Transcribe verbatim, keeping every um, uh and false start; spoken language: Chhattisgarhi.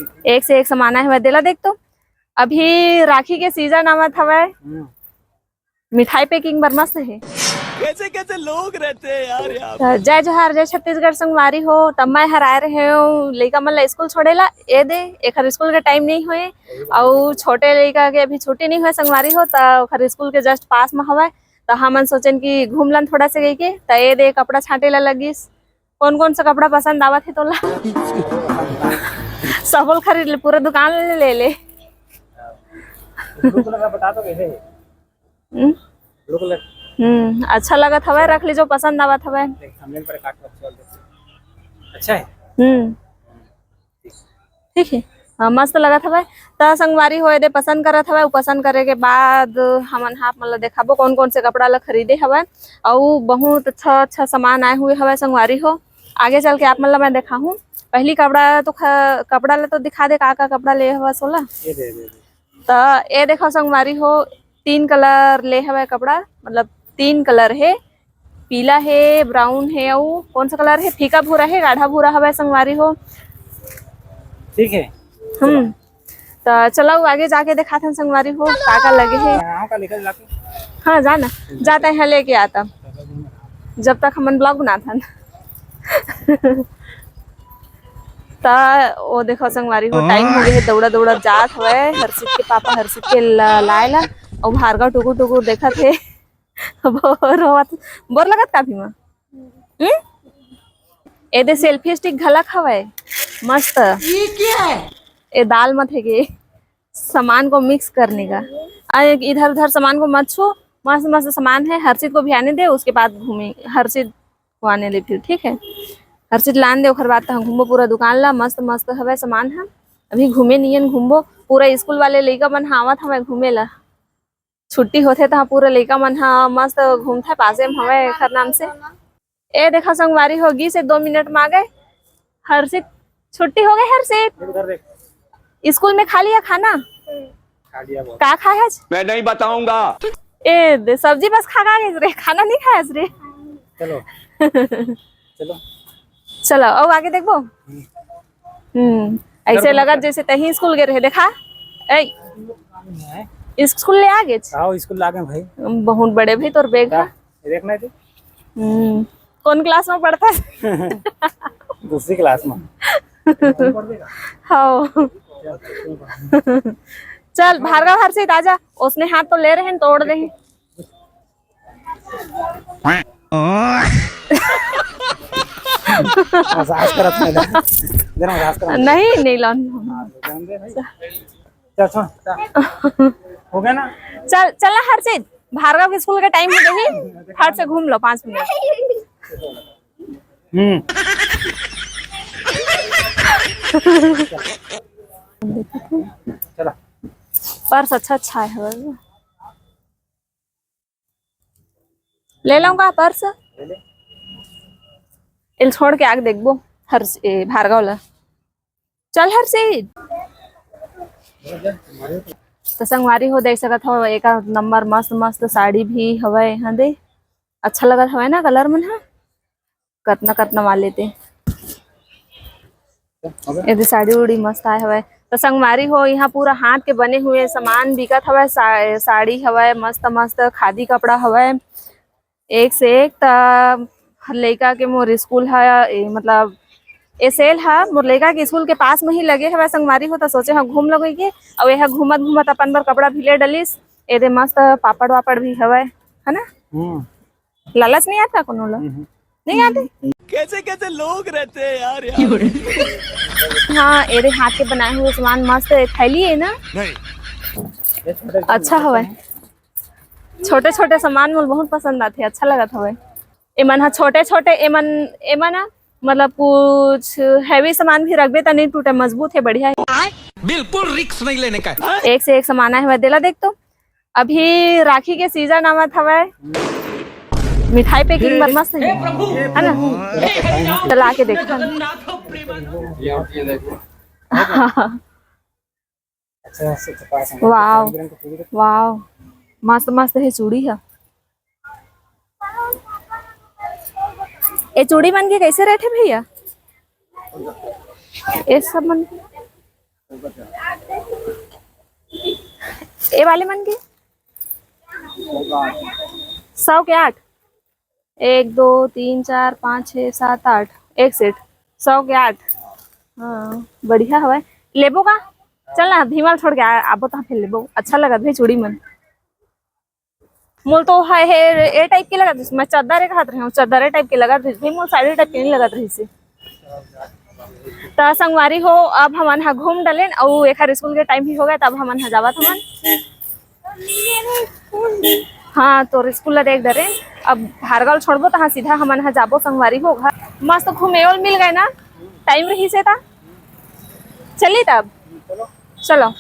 एक से एक सामान आए हवय, देला देख तो। अभी राखी के सीजन आवत हवय, हम्म। मिठाई पैकिंग बर मस्त हे। कैसे कैसे लोग रहते हैं यार यहाँ। त जय जोहार, जय छत्तीसगढ़ संगवारी हो। त मैं हर आए रहे हूँ लइका मन ला स्कूल छोड़े ला। ए दे, एकर स्कूल के टाइम नहीं होए, अउ छोटे लइका के अभी छुट्टी नहीं होए संगवारी हो, त ओकर स्कूल के जस्ट पास में हवय। त हमन सोचेन कि घूम लन थोड़ा से कहिके। त ए दे, कपड़ा छांटे ला लगिस। कौन कौन सा कपड़ा पसंद आवत हे तोला? सबल खरीद ले, पूरा दुकान ले ले। ब्लू कलर का बता दो कैसे है? हम्म? Blue colour. हम्म, अच्छा लगत हवय, रख ले जो पसंद आवत हवय। देख, थंबनेल पर काट के चल देते। अच्छा है। हम्म। ठीक है। हाँ, मस्त लगत हवय। त संगवारी हो, एदे पसंद करत हवय, उ पसंद करे के बाद हमन हा आप मन ला देखाबो कौन कौन से कपड़ा ला खरीदे हवय। अउ बहुत अच्छा अच्छा सामान आए हुए हवय संगवारी हो। आगे चल के आप मन ला मैं देखाहूँ। पहली कपड़ा तो ख-, कपड़ा ला तो दिखा दे, का का कपड़ा ले हवस ओला। ये दे, दे, दे। त ए देखो संगवारी हो, तीन कलर ले हवय कपड़ा, मतलब तीन कलर हे, पीला हे, ब्राउन हे, अउ कौन सा कलर हे, फीका भूरा हे, गाढ़ा भूरा हवय संगवारी हो। ठीक है। हम्म। त चलो आगे जाके दिखाथन संगवारी हो, का का लगे हे। हाँ, का लेकर जाके। हाँ, जा ना, जाते हैं लेके आता, जब तक हमन ब्लॉग बनाथन। त ओ देखो संगवारी हो, टाइम हो गए हे, दौड़ा दौड़ा जात हवय हर्षित के पापा, हर्षित के ल-, लाए ला। अउ भार्गव टुकुर टुकुर देखत हे। बोर होवत, बोर लगत का भीमा? हम्म? एदे सेल्फी स्टिक घलक हवय, मस्त। ये क्या है? ए दाल मत हे के, सामान को मिक्स करने का। आ, एक इधर उधर सामान को मत छू, मस्त मस्त सामान है, हर्षित को भी आने दे, उसके बाद घूमे, हर्षित को आने दे फिर, ठीक है? हर्षित लान दे, ओखर बाद तहाँ घूमो पूरा दुकान ला, मस्त मस्त हवय सामान ह। अभी घूमे नियन घूमबो, पूरा स्कूल वाले लइका मन ह आवत हवय घूमे ला। छुट्टी होथे तहाँ पूरा लइका मन ह मस्त घूमथे, पासे में हवय एखर नाम से। ए देखा संगवारी हो गिस हे, दो मिनट में आ गए। हर्षित, छुट्टी हो गई हर्षित। इधर देख। स्कूल में खा लिया खाना? खा लिया बहुत। का खाए आज? मैं नहीं बताऊंगा। ए दे, सब्जी बस खा के आ गइस रे, खाना नहीं खाए आज रे। चलो। चलो। चलो, अब आगे देखबो। हम्म। हम्म, ऐसे चलो, लगत चलो। जैसे तहीं स्कूल गए रहे, देखा? ए, स्कूल ले आ गए? आओ, स्कूल ला गए भाई। बहुत बड़े भाई तोर बैग का? है। ये देखना है तू। हम्म, कौन क्लास में पढ़ता है? दूसरी क्लास में। हाँ। चल, भार्गव हर्षित आजा, उसने हाथ तो ले रहे हैं, तोड़ दे। मजाक करत नहीं ना। जरा मजाक करत नहीं। नहीं, नहीं लाऊं। हाँ, तो जान दे भाई। चल, सुन, चल। हो गया ना? चल, चल ना हर्षित, भार्गव के स्कूल का टाइम हो गई, फट से घूम लो पाँच मिनट। हम्म। चला। पर्स अच्छा अच्छा है। ले लाऊंगा पर्स। ले ले। एल छोड़ के आके देखबो हर ए, भार्गव ला। चल हर्षित। तो संगवारी हो देख सकत हो, एक नंबर मस्त मस्त साड़ी भी हवय यहाँ दे। अच्छा लगत हवय ना कलर मन ह, कतना कतना वाले ते। एदे साड़ी उड़ी मस्त आए हवय। तो संगवारी हो, यहाँ पूरा हाथ के बने हुए सामान बिकत हवय, सा-, साड़ी हवय, मस्त मस्त खादी कपड़ा हवय, एक से एक। त लइका के मोर स्कूल ह, ए, मतलब ए सेल ह मोर लइका के स्कूल के पास में ही लगे हवय संगवारी हो, त सोचे ह घूम लो कहिके। अउ एहा घूमत घूमत अपन बर कपड़ा भी ले डलिस। एदे मस्त पापड़ वापड़ भी हवय, है ना? हम्म। लालच नहीं आता कोनो ला? हम्म। नहीं आते? कैसे कैसे लोग रहते हैं यार यहाँ। हाँ, एरे हाथ के बनाए हुए सामान मस्त है, थैली है ना? नहीं। अच्छा हवय। छोटे छोटे सामान मोला बहुत पसंद आथे, अच्छा लगत हवय। एमन ह छोटे छोटे, एमन, एमन ह मतलब कुछ हैवी सामान भी रखबे त नहीं टूटे, मजबूत है, बढ़िया है। बिल्कुल रिस्क नहीं लेने का। एक से एक सामान आए हवय, देला देख तो। अभी राखी के सीजन आवत हवय, मिठाई पैकिंग बर मस्त है, है ना? चला के देखो। अच्छा, अच्छा, पास में। वाओ, रंग बिरंग के फूल। वाओ, मस्त मस्त है चूड़ी है। ए चूड़ी मन के कैसे रेट है भैया? ए सब मन के ए वाले मन के सौ के आठ। एक, दो, तीन, चार, पाँच, छः, सात, आठ। एक सेट। सौ के आठ। हाँ, बढ़िया हवय। लेबो का? चल ना, भीमा ल छोड़ के आ, आबो त फिर लेबो। अच्छा लगत भाई चूड़ी मन। मोल तो है, है ए टाइप के लगत रहिस, मैं चद्दर ए कहत रही हूँ, चद्दर ए टाइप के लगत रहिस भाई, मोल साड़ी टाइप के नहीं लगत रहिस। त संगवारी हो, अब हमन ह घूम डलेन, अउ एखर स्कूल के टाइम भी हो गए, तब हमन ह जावत हमन। हाँ, तोर स्कूल ला देख डरेन। अब भार्गव ल छोड़बो, तहाँ सीधा हमन ह जाबो संगवारी हो घर। मस्त घूमे ओल मिल गए ना, टाइम रहिस हे ता। चली तब, चलो।